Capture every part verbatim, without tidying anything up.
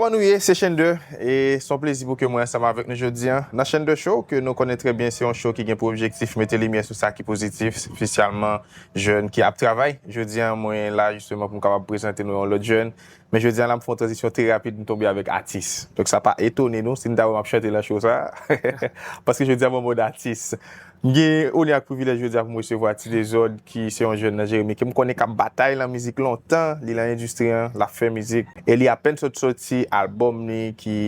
Kòman nou ye? Se Chèn de, e se yon plezi pou ke mwen ansanm avèk nou jodi a. Nan Chèn de Show, ke nou konnen trè byen, se yon show ki gen pou objektif mete limyè sou sa ki pozitif, espesyalman jèn ki ap travay. Jodi a, mwen la jisteman pou m kapab prezante nou yon lòt jèn. Men jodi a, la, m fè yon tranzisyon trè rapid, m tonbe avèk atis. Donk, sa pa etone nou si n ta wè m ap chante nan show sa a. Paske jodi a, m an mòd atis. M gen onè ak privilèj jodi a pou m resevwa Ti Dezòd, ki se yon jèn nan Jeremi ke m konnen k ap batay nan mizik lontan, li nan endistri an, l ap fè mizik, e li apèn sot soti albòm li ki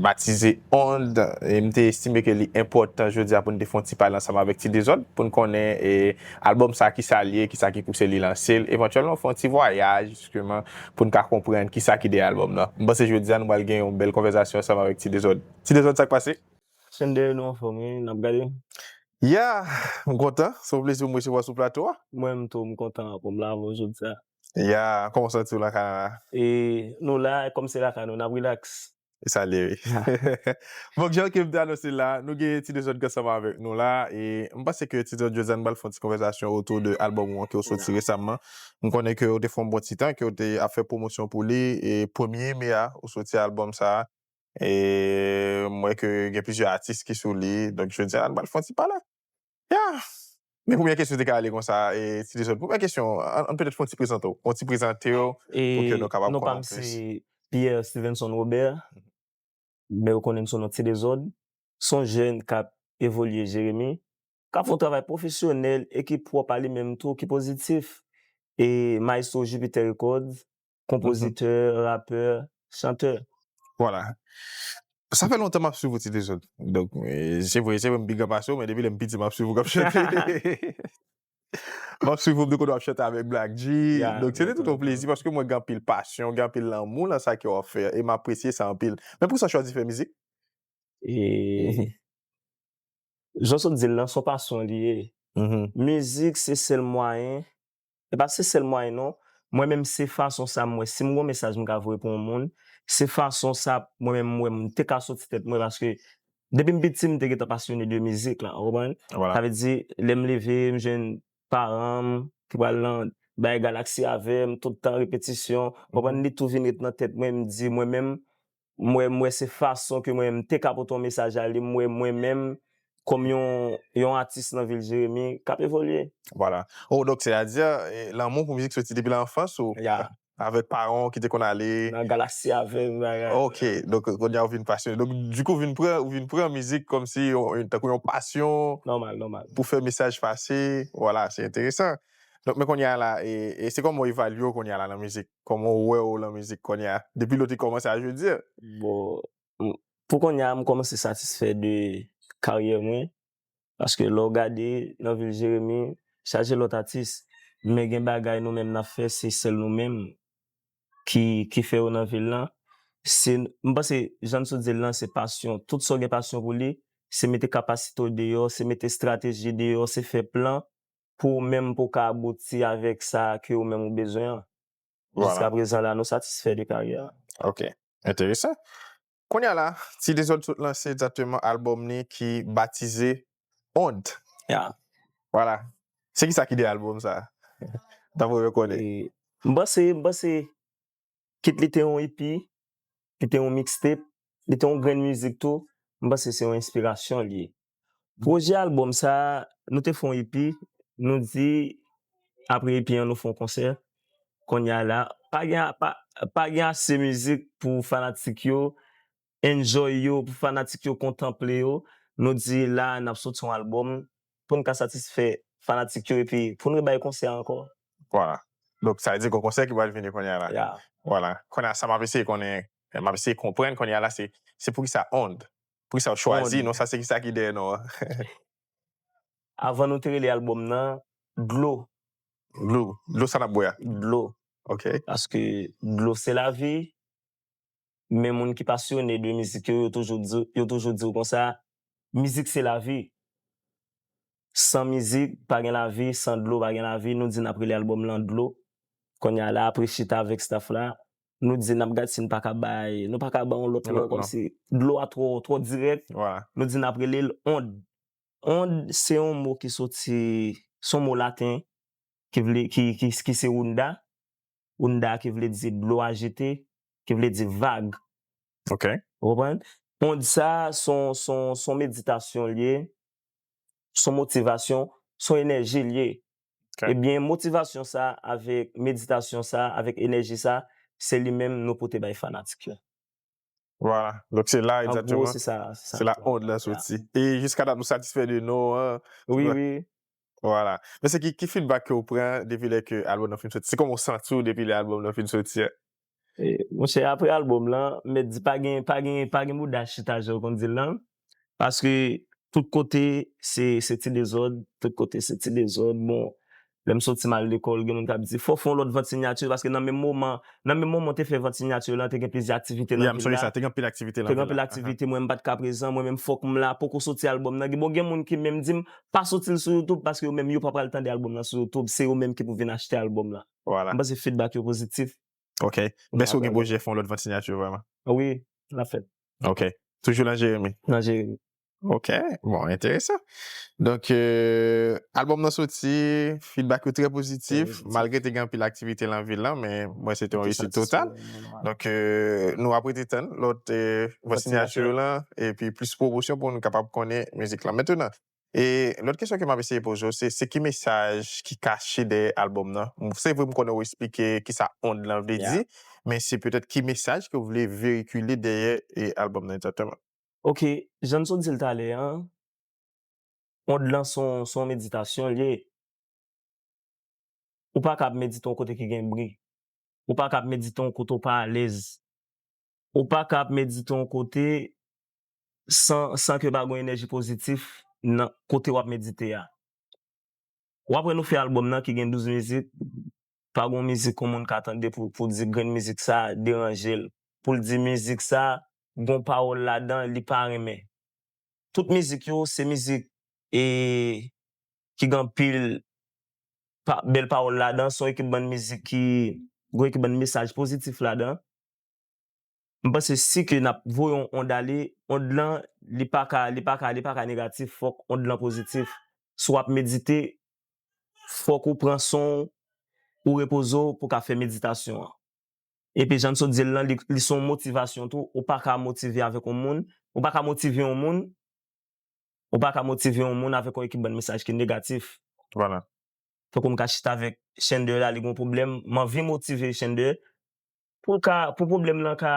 batize Ond, e m te estime ke li enpòtan jodi a pou n te fè yon ti pale ansanm avèk Ti Dezòd, pou n konnen, e, albòm sa a kisa l ye, kisa ki pouse li lanse l, evantyèlman fè yon ti vwayaj, jisteman, pou n ka konprann kisa ki dèyè albòm nan. M panse jodi a nou pral gen yon bèl konvèsasyon ansanm avèk Ti Dezòd. Ti Dezòd, sa k pase? Chèn de, nou anfòm, wi, n ap gade. Ya, m kontan. Se yon plezi pou m resevwa sou plato a. Mwen menm tou, m kontan pou m la avè w jodi a. Ya, kòman w santi w lakay la? E nou la, kòm se lakay nou, n ap rilaks. E sa l ye, wi. Bon, jan ke m te anonse l la, nou gen Ti Dezòd ki ansanm avèk nou la. E m panse ke Ti Dezòd jodi a, nou pral fè yon ti konvèsasyon otou de albòm ou an ke w soti resaman. M konnen ke w te fè yon bon ti tan, ke w te ap fè pwomosyon pou li. E premye me a, ou soti albòm sa a. E m wè ke gen plizyè atis ki sou li. Donk, jodi a, nou pral fè yon ti pale. Ya! Men premyè kesyon te ka ale konsa, e, Ti Dezòd. Premyè kesyon, ann, ann petèt fè yon ti prezante w. Yon ti prezante w pou ke nou kapab konnen w plis. E non pa m se Pierre Stevenson Robert, men yo konnen m sou non Ti Dezòd. Se yon jèn k ap evolye Jeremi, k ap fè yon travay pwofesyonèl e ki pwòp a li menm tou, ki pozitif. E Maestro Jupiter Records, konpozitè, rapè, chantè. Vwala. Sa fè lontan m ap swiv ou, Ti Dezòd. Donk, e, se vre, se vre, m pi gran pase w, men depi lè m piti, m ap swiv ou k ap chante. M ap swiv ou, m te konn w ap chante avèk Black G. Ya, donk, se te tout yon plezi, paske mwen gen anpil pasyon, gen anpil lanmou nan sa ke w ap fè, e m apresye sa anpil. Men poukisa w chwazi fè mizik? E, jan w sot di l lan, se yon pasyon li ye. Mizik, se sèl mwayen, e pa se sèl mwayen non. Mwen menm, se fason sa m wè, si m gen yon mesaj m ka voye pou yon moun, se fason sa mwen menm m wè m te ka soti tèt mwen, paske depi m piti, m te gentan pasyone de mizik la, w konprann? Sa vle di, lè m leve, m jwenn paran m ki pral nan bay galaksi avè m, tout tan repetisyon, w konprann? Li tou vin ret nan tèt mwen, m di, mwen menm, m wè, m wè se fason ke mwen menm m te ka pote yon mesaj a li, m wè mwen menm kòm yon, yon atis nan vil Jeremi k ap evolye. Vwala. Oh, donk, sètadi, e, lanmou pou mizik soti depi lanfans ou? Ya. Avèk paran w ki te konn ale nan galaksi avè m, bagay. Ok, donk, kounye a ou vin pasyone. Donk, dikou, ou vin pran, ou vin pran mizik kòmsi yon, yon, tankou yon pasyon. Nòmal, nòmal. Pou fè mesaj pase. Vwala, se enteresan. Donk, men kounye a la, e, e se kòman w evalye w kounye a la nan mizik? Kòman w wè w nan mizik kounye a? Depi lè w te kòmanse a jodi a? Bon, m, pou kounye a, m kòmanse satisfè de karyè mwen. Paske lè w gade nan vil Jeremi, chaje lòt atis. Men gen bagay nou menm n ap fè, se sèl nou menm ki, ki fè yo nan vil lan. Se, m panse, jan n sot di l lan, se pasyon. Tout sa w gen pasyon pou li, se mete kapasite w deyò, se mete estrateji deyò, se fè plan pou ou menm pou w ka abouti avèk sa ke ou menm ou bezwen an. Vwala. Jiskaprezan la, nou satisfè de karyè a. Ok. Enteresan. Kounye a la, Ti Dezòd sot lanse egzakteman albòm li ki batize Ond. Ya. Vwala. Se kisa ki dèyè albòm sa? Tanpri, fè konnen. E, m panse, m panse, kit li te yon E P, li te yon mixtape, li te yon grenn mizik tou, m panse se yon enspirasyon li ye. Pwojè albòm sa, nou te fè yon E P, nou di, apre E P an, nou fè yon konsè. Kounye a la, pa gen, pa, pa gen ase mizik pou fanatik yo enjoy yo, pou fanatik yo kontanple yo. Nou di la, n ap soti yon albòm pou n ka satisfè fanatik yo epi pou n rebay konsè ankò. Vwala. Donk, sa vle di gen konsè ki pral vini kounye a la. Ya. Vwala. Kounye a, sa m ap eseye konnen, m ap eseye konprann kounye a la, se, se poukisa Ond? Poukisa w chwazi non sa, se kisa ki dèyè non an? Avan nou te rele albòm nan Dlo. Dlo. Dlo sa n ap bwè a? Dlo. Ok. Paske dlo se lavi, men moun ki pasyone de mizik yo, yo toujou di, yo toujou di w konsa, mizik se lavi. San mizik, pa gen lavi, san dlo, pa gen lavi. Nou di n ap rele albòm lan Dlo. Kounye a la, apre chita avèk staff la, nou di n ap gad si n pa ka bay, nou pa ka bay yon lòt non, kòmsi dlo a twò, twò dirèk. Nou di n ap rele l Ond. Ond se yon mo ki soti, se yon mo laten ki vle, ki, ki, ki se unda. Unda ki vle di dlo ajite, ki vle di vag. Ok. Ou konprann? Ond sa, son, son, son meditasyon l ye, son motivasyon, son enèji l ye. Ok. Ebyen, motivasyon sa, avèk meditasyon sa, avèk enèji sa, se li menm nou pote bay fanatik yo. Vwala. Donk, se la, egzakteman, se la ond lan soti. E jiska dat, nou satisfè de non an? Wi, wi. Vwala. Men se ki, ki feedback ke w pran depi lè ke albòm nan fin soti? Se kòman w santi w depi lè albòm nan fin soti a? E, monchè, apre albòm lan, mèt di pa gen, pa gen, pa gen bouda chita jan yo konn di l lan. Paske tout kote se, se ti dezòd, tout kote se ti dezòd. Bon, lè m soti m al lekòl, gen moun k ap di, "Fò w fè yon lòt vant sinyati," paske nan menm moman, nan menm moman w te fè vant sinyati lan, te gen plizyè aktivite nan vil la. Te gen anpil aktivite nan vil la. Te gen anpil aktivite, mwen m pa t ka prezan, mwen menm fòk m la, poko soti albòm nan. Bon, gen moun ki menm di m, "Pa soti l sou YouTube," paske yo menm yo pa pral tande albòm nan sou YouTube, se yo menm ki pou vin achte albòm lan. Vwala. M panse feedback yo pozitif. Ok. Men èske w gen pwojè fè yon lòt vant sinyati vrèman? Wi, l ap fèt. Ok. Toujou nan Jeremi? Nan Jeremi. Ok. Bon, enteresan. Donk, euh, albòm nan soti, feedback yo trè pozitif, malgre te gen anpil aktivite nan vil lan, men mwen se te yon reyisit total. Donk, euh, nou ap rete tann lòt, euh, vant sinyati lan, epi plis pwomosyon pou nou kapab konnen mizik lan. Mentnan, e lòt kesyon ke m ap eseye poze w, se, se ki mesaj ki kache dèyè albòm nan? Se vre, m konnen w esplike kisa ond lan vle di, men se petèt ki mesaj ke w vle veyikile dèyè, e, albòm nan egzakteman? Ok, jan n sot di l talè an, ond lan se yon, se yon meditasyon l ye. Ou pa ka ap medite yon kote ki gen bri. Ou pa ka ap medite yon kote w pa alèz. Ou pa ka ap medite yon kote san, san ke pa gen enèji pozitif nan kote w ap medite a. W ap wè nou fè albòm nan ki gen douz mizik, pa gen yon mizik yon moun ka tande pou, pou di grenn mizik sa deranje l. Pou l di mizik sa, gen yon pawòl ladan, li pa renmen. Tout mizik yo, se mizik, e, ki gen anpil pa, bèl pawòl ladan, se yon ekip bann mizik ki, gen yon ekip bann mesaj pozitif ladan. M panse si ke n ap voye yon ond ale, ond lan, li pa ka, li pa ka, li pa ka negatif, fòk ond lan pozitif. Si w ap medite, fòk ou pran son w, ou repoze w pou w ka fè meditasyon an. Epi jan n sot di l lan, li, li se yon motivasyon tou. Ou pa ka motive avèk yon moun, ou pa ka motive yon moun, ou pa ka motive yon moun avèk yon ekip bann mesaj ki negatif. Vwala. Tankou m ka chita avèk Chandler la, li gen yon pwoblèm, m anvi motive Chandler pou l ka, pou pwoblèm lan ka,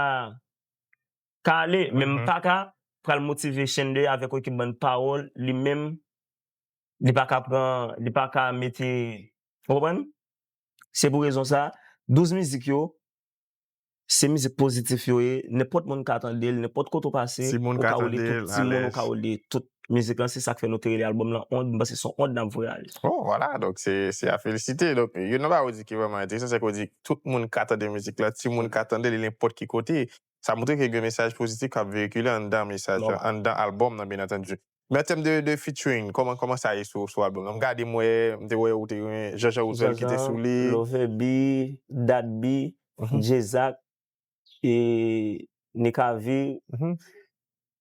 ka ale, men m pa ka pral motive Chandler avèk yon ekip bann pawòl, li menm, li pa ka pran, li pa ka mete, ou konprann? Se pou rezon sa, douz mizik yo, se mizik pozitif yo ye, nenpòt moun ka tande l, nenpòt kote w pase, ou ka oule tout timoun, ou ka oule tout. Mizik lan, se sa k fè nou te rele albòm lan Ond, m panse se yon ond n ap voye ale. Oh, vwala, donk se, se a felisite. Donk, youn nan bagay ou di ki vrèman enteresan, se ke ou di tout moun ka tande mizik lan, timoun ka tande li nenpòt ki kote. Sa montre ke gen mesaj pozitif k ap veyikile anndan mesaj lan, anndan albòm nan, byen antandi. Men an tèm de, de featuring, kòman, kòman sa ye sou, sou albòm nan? M gade, m wè, m te wè ou te gen Jean-Jean Roosevelt ki te sou li. Love B, Dat B, Jezak, e Nikavi.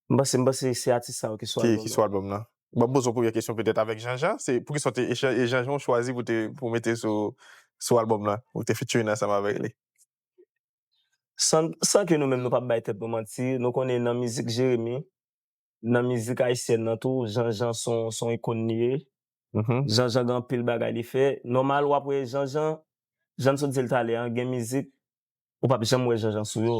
M panse, m panse se atis sa yo ki sou albòm nan. Ki sou albòm nan. Bon, m poze w premyè kesyon petèt avèk Jean-Jean. Se poukisa w te, e Jean-Jean w chwazi pou te, pou mete sou, sou albòm nan? Ou te featuring ansanm avèk li? San, san ke nou menm nou p ap bay tèt nou manti, nou konnen nan mizik Jeremi, nan mizik ayisyèn nan tou, Jean-Jean se yon, se yon ikòn li ye. Jean-Jean gen anpil bagay li fè. Nòmal, w ap wè Jean-Jean, jan n sot di l talè an, gen mizik, ou p ap janm wè Jean-Jean sou yo.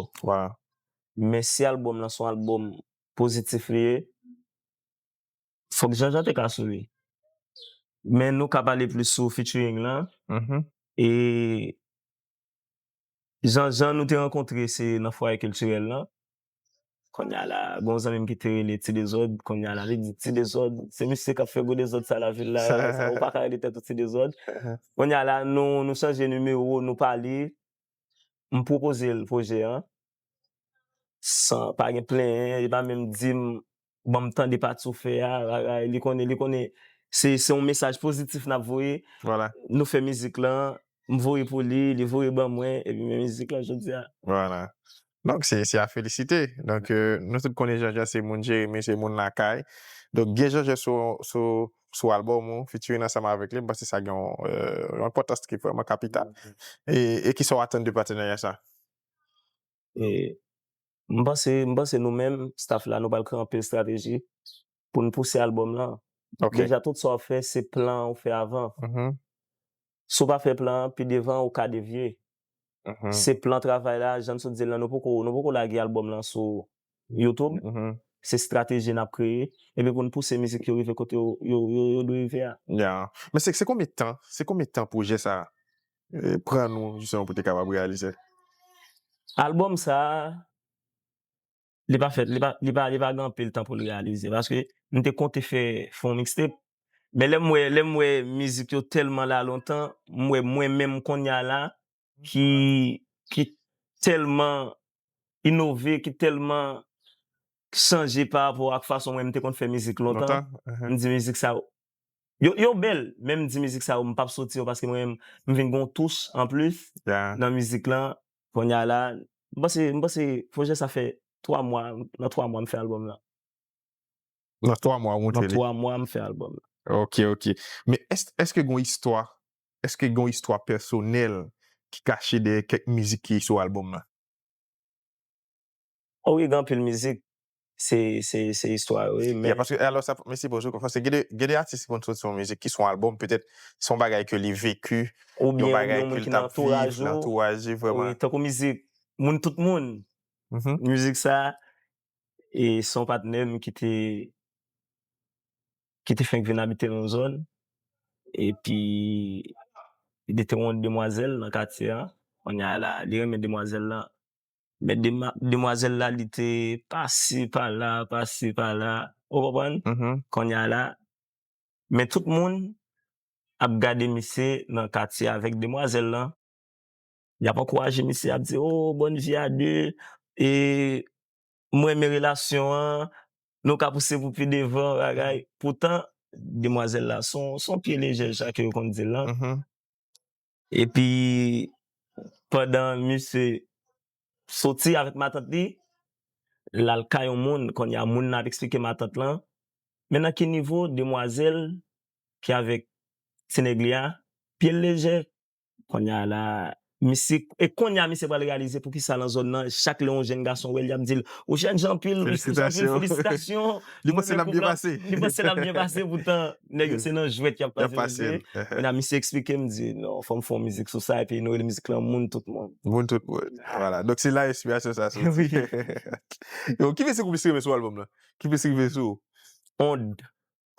Men si albòm lan se yon albòm pozitif li ye, fòk Jean-Jean te ka sou li. Men nou ka pale plis sou featuring lan. E Jean-Jean, nou te rankontre, se nan fwaye kiltirèl lan. Kounye a la, gen yon zanmi m ki te rele Ti Dezòd. Kounye a la, li di, "Ti Dezòd, se misye k ap fè gwo dezòd sa lavil la, sa, ou pa ka rele tèt ou Ti Dezòd." Kounye a la, nou, nou chanje nimewo, nou pale. M pwopoze l pwojè an. San, pa gen plenyen, li pa menm di m, "Ban m tande pati w fè a," bagay, li konnen, li konnen se, se yon mesaj pozitif n ap voye. Nou fè mizik lan, m voye pou li, li voye ban mwen, epi men mizik lan jodi a. Donk, se, se a felisite. Donk, euh, nou tout konnen Jean-Jean se moun Jeremi, se moun lakay. Donk, gen Jean-Jean sou, sou, sou albòm ou, featuring ansanm avèk li, m panse sa gen yon, euh, yon enpòtans ki vrèman kapital. E, e kisa w atann de patenarya sa? E, M panse, m panse nou menm, staff la, nou pral kreye anpil estrateji pou n pouse albòm lan. Ok. Deja, tout sa w ap fè, se plan ou fè avan. Mhm. Si w pa fè plan an, pi devan, ou ka devye. Mhm. Se plan travay la, jan n sot di l lan, nou poko, nou poko lage albòm lan sou YouTube. Mhm. Se estrateji n ap kreye. Epi pou n pouse mizik yo rive kote yo, yo, yo, yo dwe rive a. Yeah. Men se, se konbyen tan, se konbyen tan pwojè sa eh, pran nou, jisteman, pou te kapab reyalize? Albòm sa, li pa fèt, li pa, li pa, li pa gen anpil tan pou l reyalize. Paske m te konte fè, fè yon mixtape. Men lè m wè, lè m wè mizik yo tèlman la lontan, m wè mwen menm kounye a la, ki, ki tèlman inove, ki tèlman chanje pa rapò ak fason mwen m te konn fè mizik lontan. Lontan? Mhm. M di mizik sa yo, yo, yo bèl, men m di mizik sa yo, m p ap soti yo paske mwen menm, m vin gen yon touch anplis Yeah. nan mizik lan. Kounye a la, m panse, m panse pwojè sa fè twa mwa, nan twa mwa m fè albòm lan. Nan twa mwa, ou montre Nan li. twa mwa m fè albòm lan. Ok, ok. Men èske, èske gen yon istwa, èske gen yon istwa pèsonèl ki kache dèyè kèk mizik ki sou albòm lan? O wi, gen anpil mizik, se, se, se istwa yo, wi, Yeah, men paske, alò, sa, men se bon, paske gen de, gen de atis ki konn soti yon mizik ki sou yon albòm, petèt se yon bagay ke li veki, yon oubyen, bagay oubyen yon ke moun li ki t nan ap viv, antouraj nan ou, antouraj li, vrèman. wi, tankou mizik, moun tout moun, Mhm. mizik sa, e se yon patnè m ki te, ki te fenk vin abite nan yon zòn, epi li te yon demwazèl nan katye a, kounye a la, li renmen demwazèl lan, men dema-, demwazèl la, li te pase pa la, pase pa la, ou konprann? Mhm. Kounye a la, men tout moun ap gade misye nan katye avèk demwazèl lan, y ap ankouraje misye, ap di, "Oh, bonne vie à deux, e mwen renmen relasyon an, nou ka pouse pou pi devan, bagay." Poutan, demwazèl la, se yon, se yon pye lejè, jan ke yo konn di l lan. Mhm. Epi, pandan misye soti avèk matant li, l al kay yon moun, kounye a moun nan ap eksplike matant lan, men nan ki nivo demwazèl ki avèk ti nèg li a, pye l lejè. Kounye a la, misye, e kounye a misye pral reyalize poukisa nan zòn nan, chak lè yon jèn gason wè l, y ap di l, "Ou jèn jan anpil, ou jèn jan anpil, Felisitasyon. Felisitasyon." Li panse l ap byen pase. Li panse l ap byen pase, poutan nèg yo se nan jwèt y ap Y ap pase. pase. Kounye a misye eksplike m, di, "Non, fò m fè yon mizik sou sa," epi nou rele mizik lan Moun Tout Moun. Moun tout moun. Voilà. Donk se la enspirasyon sa soti. Wi. Yo, ki mizik ou plis renmen sou albòm lan? Ki mizik ki rive sou ou? Ond.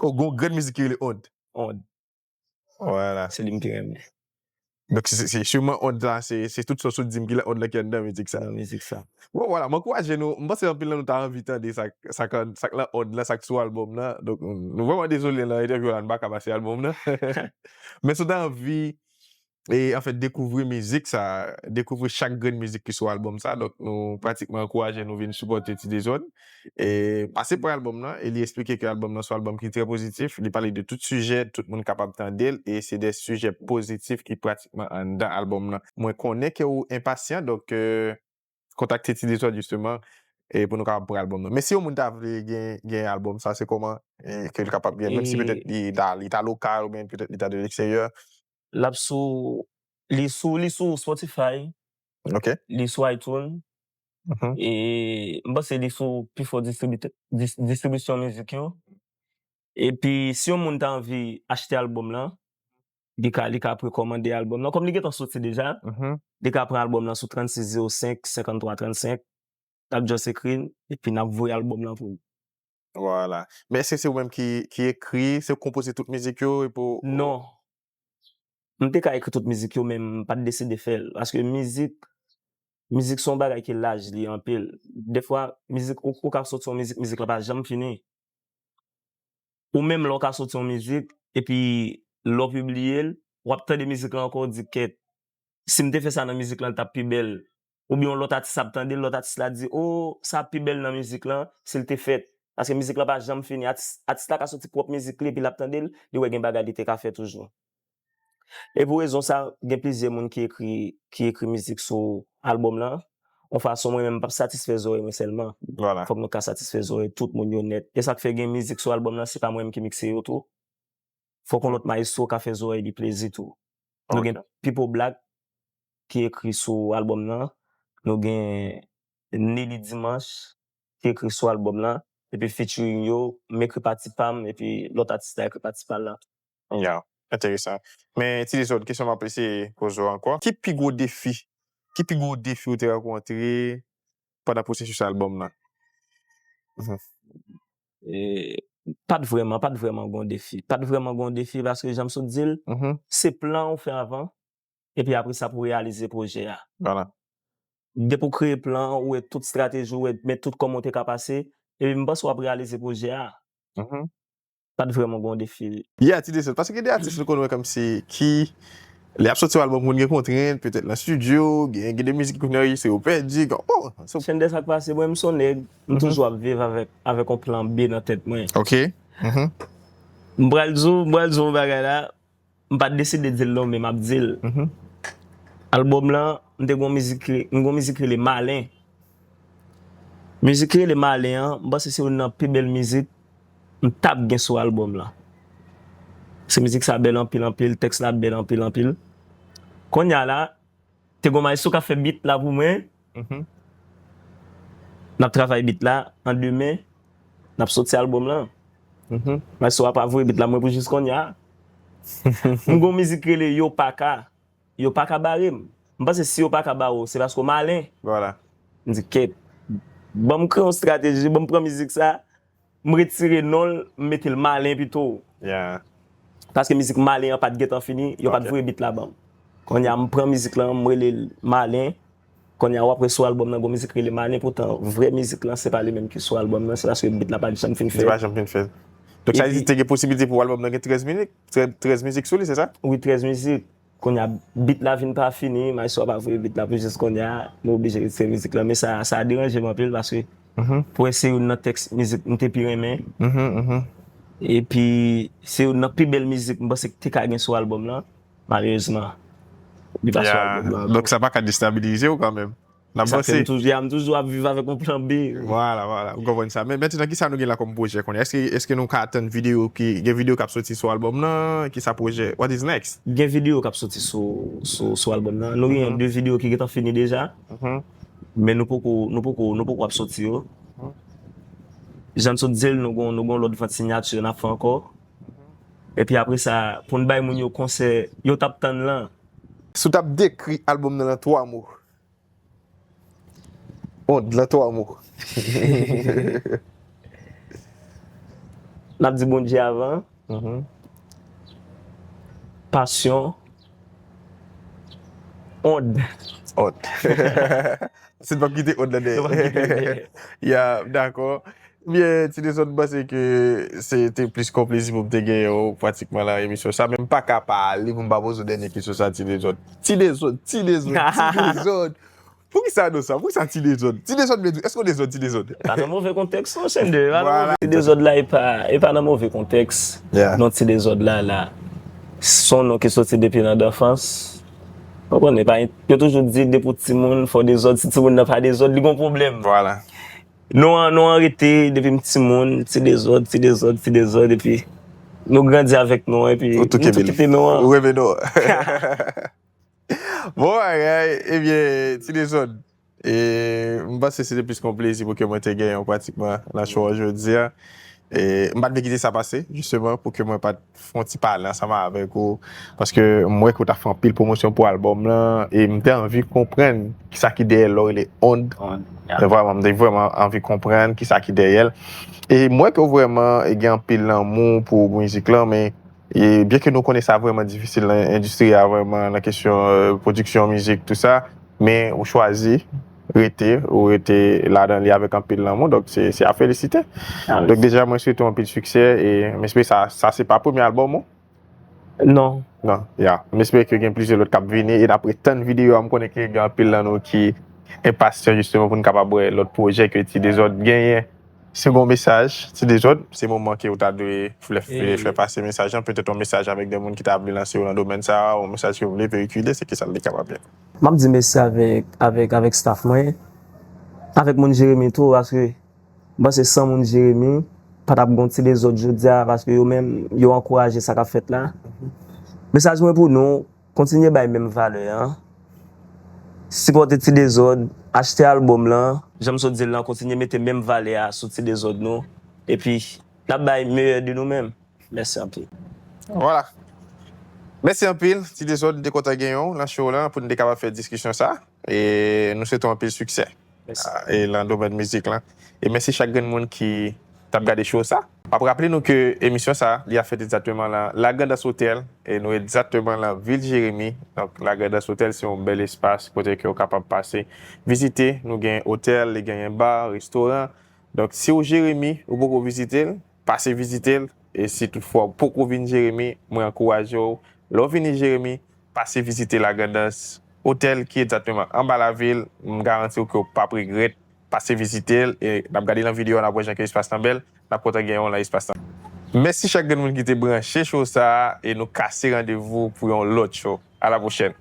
Oh, gon grenn mizik ki rele Ond. Ond. Voilà. Se li m pi renmen. Donk se, se, se siman Ond la, se, se tout sa w sot di m ki la Ond la ki anndan mizik sa. Nan mizik sa. Bon, voilà, m ankouraje nou. M panse anpil nan nou ta anvi tande sa, sa k, sa k lan Ond la, sa k sou albòm nan. Donk nou vrèman dezole nan entèvyou la, nou pa ka pase albòm nan. Men si w ta anvi, e anfèt, dekouvri mizik sa, dekouvri chak grenn mizik ki sou albòm sa. Donk nou pratikman ankouraje nou vin sipòte Ti Dezòd. E pase pran albòm nan, e li eksplike ke albòm nan se yon albòm ki trè pozitif. Li pale de tout sijè, tout moun kapab tande l, e se de sijè pozitif ki pratikman anndan albòm nan. Mwen konnen ke ou enpasyan, donk, euh, kontakte Ti Dezòd jisteman, e pou nou kapab pran albòm nan. Men si yon moun ta vle gen, gen albòm sa, se kòman, e, ke l kapab gen, menm si E petèt li ta, li ta lokal, oubyen petèt li ta de leksteryè? L ap sou, li sou, li sou Spotify, Ok. li sou iTunes, Mhm. e m panse li sou pifò distribitè, dis-, distribisyon mizik yo. Epi, si yon moun ta anvi achte albòm lan, li ka, li ka prekòmande albòm lan. Kòm li gentan soti deja, Mhm. li ka pran albòm lan sou trannsis zewo senk, senkanntwa trannsenk, l ap just ekri n, epi n ap voye albòm lan pou li. Voilà. Men èske se ou menm ki, ki ekri, se ou konpoze tout mizik yo, epi w... Non. M te ka ekri tout mizik yo, men m pa t deside fè l. Paske mizik, mizik se yon bagay ki laj, li anpil. Defwa, mizik, ou, ou ka soti yon mizik, mizik la pa janm fini. Ou menm lè w ka soti yon mizik, epi lè w pibliye l, w ap tande mizik la ankò, w di, "Kèt, si m te fè sa nan mizik la, l t ap pi bèl." Oubyen yon lòt atis ap tande l, lòt atis la di, "O, sa ap pi bèl nan mizik lan, si l te fèt." Paske mizik lan pa janm fini. Atis, atis la ka soti pwòp mizik li, epi l ap tande l, li wè gen bagay li te ka fè toujou. E pou rezon sa, gen plizyè moun ki ekri, ki ekri mizik sou albòm lan. Yon fason mwen menm m p ap satisfè zòrèy mwen sèlman. Voilà. Fòk nou ka satisfè zòrèy tout moun yo nèt. E sa k fè gen mizik sou albòm lan, se pa mwen menm ki mikse yo tou. Fòk yon lòt mayestwo ka fè zòrèy li plezi tou. Nou gen Ok. Pipo Black ki ekri sou albòm nan. Nou gen Nelly Dimanche ki ekri sou albòm lan, epi featuring yo, m ekri pati pa m, epi lòt atis la ekri pati pa l la. Ya, enteresan. Men Ti Dezòd, kesyon m ap eseye poze w ankò. Ki pi gwo defi? Ki pi gwo defi ou te rankontre pandan pwosesis albòm lan? E, pa t vrèman, pa t vrèman gon defi. Pa t vrèman gon defi paske jan m sot di l, Mhm. se plan ou fè avan, epi apre sa pou reyalize pwojè a. Vwala. Depi w kreye plan, ou wè tout estrateji, ou wè men tout kòman w te ka pase, epi m panse w ap reyalize pwojè a. Mhm. Pa t vrèman gon defi. Yeah, Ti Dezòd. Paske gen de atis nou konn wè kòmsi ki, lè y ap soti yon albòm, konn gen kontrent, petèt nan estidyo, gen, gen de mizik ki konn anrejistre, yo pèdi, gen, oh, so, Chandè, sa k pase, mwen, m se yon nèg, m Mhm. toujou ap viv avèk, avèk yon plan B nan tèt mwen. Ok. Mhm. M pral di w, m pral di w yon bagay la, m pa t deside di l non, men m ap di l. Mhm. Albòm lan, m te gon mizik, m gon mizik rele Malen. Mizik rele Malen an, m panse se youn nan pi bèl mizik m t ap gen sou albòm lan. Se mizik sa bèl anpil, anpil, tèks la bèl anpil, anpil. Kounye a la, te gon maestro k ap fè beat la pou mwen. Mhm. N ap travay beat la, an demen, n ap soti albòm lan. Mhm. Maestro a pa voye beat la mwen pou jis kounye a. M gon mizik rele Yo Pa Ka. Yo pa ka bare m. M panse si yo pa ka bare w, se paske w malen. Vwala. M di, kèt. Ban m kreye yon estrateji, ban m pran mizik sa, m retire non l, m mete l Malen pito. Yeah. Paske mizik Malen an pa t gentan fini, yo pa t Ok. voye beat la ban m. Kounye a, m pran mizik lan, m rele l Malen. Kounye a, w ap wè sou albòm nan, gon mizik rele Malen, poutan vrè mizik lan, se pa li menm ki sou albòm nan, se paske beat la pa t janm fin Se fèt. pa janm fin fèt. Donk, sa vle Epi di te gen posibilite pou albòm nan gen trèz mizik, trèz, trèz mizik sou li, se sa? Wi, trèz mizik. Kounye a, beat la vin pa fini, maestro a pa voye beat la pou jis kounye a, nou oblije retire mizik lan. Men sa, sa deranje m anpil paske Mhm. pou wè se youn nan tèks mizik m te pi renmen. Mhm, mhm. Epi, se youn nan pi bèl mizik m panse ki te ka gen sou albòm lan. Malerezman, li pa sou Yeah. albòm lan. Donk, sa pa ka destabilize w kanmenm. N ap Sa fè m vanse. toujou, ya, m toujou ap viv avèk yon plan B. Vwala, vwala. Ou konprann sa. Men mentnan, kisa nou gen la kòm pwojè kounye a? Èske, èske nou ka atann videyo ki, gen videyo k ap soti sou albòm nan? Kisa pwojè? What is next? Gen videyo k ap soti sou, sou, sou albòm nan. Nou gen Mhm. de videyo ki gentan fini deja, Mhm. men nou poko, nou poko, nou poko ap soti yo. Mhm. Jan m sot di l, nou gon, nou gon lòt vant siyati n ap fè ankò. Epi apre sa, pou n bay moun yo konsè, yo t ap tann lan. Si w t ap dekri albòm nan nan twa mo. Ond, nan twa mo. N ap di Bondye avan. Mhm. Pasyon. Ond. Ond. Se n p ap kite ond nan dèyè. Nou p ap kite l dèyè. Ya, dakò. Byen, Ti Dezòd, m panse ke se te plis kon plezi pou m te genyen w pratikman nan emisyon sa, men m pa ka pa ale pou m pa poze w dènye kesyon sa, Ti Dezòd. Ti Dezòd, Ti Dezòd, Ti Dezòd. Poukisa non sa? Poukisa Ti Dezòd? Ti Dezòd vle di, èske w dezòd, Ti Dezòd? Pa nan move kontèks non, Chandè. Pa nan Vwala. move, Ti Dezòd la, e pa, e pa nan move kontèks. Yeah. Non, Ti Dezòd la, la. Se yon non ki soti depi nan danfans. Ou konnen, pa, yo toujou di, depi w timoun, fò w dezòd. Si timoun nan pa dezòd, li gon pwoblèm. Vwala. Non an, non an rete depi m timoun, Ti Dezòd, Ti Dezòd, Ti Dezòd, epi nou grandi avèk non an, epi Ou tou nou tou kenbe l. kenbe non an. Ou renmen non. Bon bagay, ebyen, Ti Dezòd. E, m panse se te plis kon plezi pou ke mwen te genyen w pratikman nan show an jodi a. E, m pa t vle kite sa pase, jisteman, pou ke mwen pa t fè yon ti pale ansanm avèk ou. Paske m wè ke w t ap fè anpil pwomosyon pou albòm lan, e m te anvi konprann kisa ki dèyè lè w rele Ond. Ond, Men vrèman, m te vrèman anvi konprann kisa ki dèyè l. E m wè ke w vrèman gen anpil lanmou pou mizik lan, men e byen ke nou konnen sa vrèman difisil nan endistri a, vrèman nan kesyon, euh, pwodiksyon mizik, tou sa, men ou chwazi rete, ou rete ladan li avèk anpil lanmou, donk se, se a felisite. Ah, Donk deja, mwen swete w anpil siksè, e m espere sa, sa se pa premye albòm ou? Non. Non, ya. M espere ke gen plizyè lòt k ap vini, e n ap ret tann videyo a, m konnen ke gen anpil nan nou ki enpasyan jisteman pou n kapab wè lòt pwojè ke Ti Dezòd genyen. Si w gen yon mesaj, Ti Dezòd, se moman ke w ta dwe fè, fè pase mesaj lan, petèt yon mesaj avèk de moun ki ta vle lanse yo nan domèn sa a, yon mesaj ke w vle veyikile, se kisa l te kapab ye? M ap di mèsi avèk, avèk, avèk staff mwen, avèk moun Jeremi tou, paske m panse san moun Jeremi, pa t ap gon Ti Dezòd jodi a, paske yo menm, yo ankouraje sa k ap fèt la. Mesaj mwen pou nou, kontinye bay menm valè an. sipòte Ti Dezòd, achte albòm lan. Jan m sot di l lan, kontinye mete menm valè a sou Ti Dezòd nou. Epi, n ap bay meyè de nou menm. Mèsi anpil. Vwala. Mèsi anpil, Ti Dezòd, m te kontan genyen w lan show lan pou n te kapab fè diskisyon sa. E nou swete w anpil siksè. Mèsi. E lan domèn mizik lan. E mèsi chak grenn moun ki t ap gade show sa. M ap raple nou ke emisyon sa, li ap fèt egzakteman lan La Grandans Hotel, e nou egzakteman lan vil Jeremi. Donk, La Grandans Hotel se yon bèl espas kote ke w kapab pase vizite. Nou gen otèl, li genyen ba, restoran. Donk, si w Jeremi, ou poko vizite l, pase vizite l. E si toutfwa w poko vin Jeremi, mwen ankouraje w, lè w vini Jeremi, pase vizite La Grandans Hotel ki egzakteman anba lavil. M garanti w ke w p ap regrèt. Pase vizite l. E n ap gade lan videyo a, n ap wè jan ke espas lan bèl. N ap kontan genyen w lan espas lan. Mèsi chak grenn moun ki te branche show sa a, e nou kase randevou pou yon lòt show. A la pwochèn.